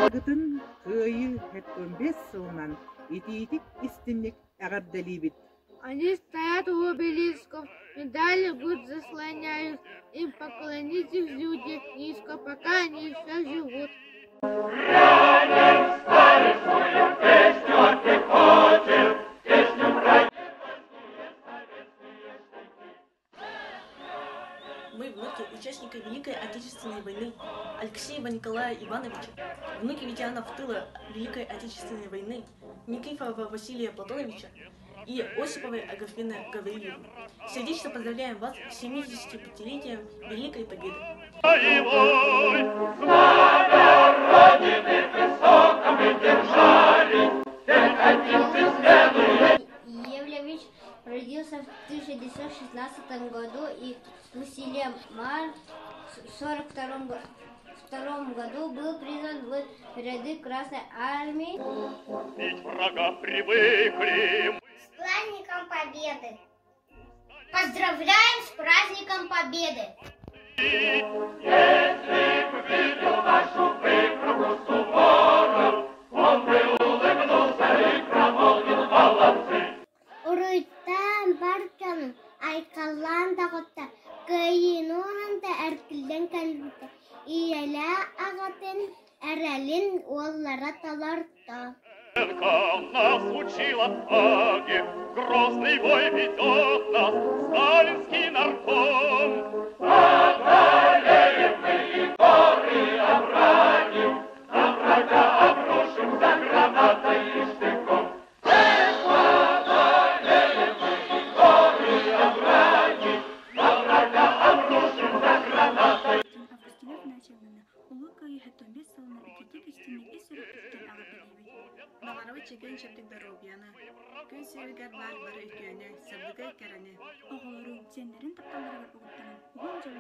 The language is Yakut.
Барыгытын Кыайыы 75 сылынан итиитик-истинник эҕэрдэлиибит! Они стоят у обелисков, медали грудь заслоняют, Им поклонитесь, люди, низко, пока они еще живут. Мы внуки участника Великой Отечественной войны Алексеева Николая Ивановича, внуки ветеранов тыла Великой Отечественной войны Никифорова Василия Платоновича и Осиповой Агафины Гавриловны. Сердечно поздравляем вас с 75-летием Великой Победы! Знамя Родины высоко мы держали, Евлевич родился в 1916 году и в селе Мар в 1942 году был призван в ряды Красной Армии. Ведь врага привыкли. С праздником Победы! Поздравляем с праздником Победы! Если б видел нашу выправку Суворов, он бы улыбнулся и промолвил молодцы. Уруйдаан бар дьонун айхаллаан доҕоттор, кыайыыны уһанта эргиллэн кэлбитэ, ийэлээх аҕатын эрэлин уоллара толордо. Нас учила Аге, грозный бой ведет нас сталинский нарком. Одолеем мы и горы овраги, на врага обрушимся гранатой и штыком. Эх, одолеем мы и горы овраги, на врага обрушимся гранатой. Августина Афанасьевнаны Улуу Кыайыы 75 сылынан итиитик истиҥник ис сүрэхпититтэн эҕэрдэлиибит. Баҕарабыт чэгиэн-чэбдик доруобуйаны, күн сиригэр баар бары үтүөнү, сырдыгы, кэрэни. Оҕолору, сиэннэрин тапталларыгар угуттанан, уһун дьоллоох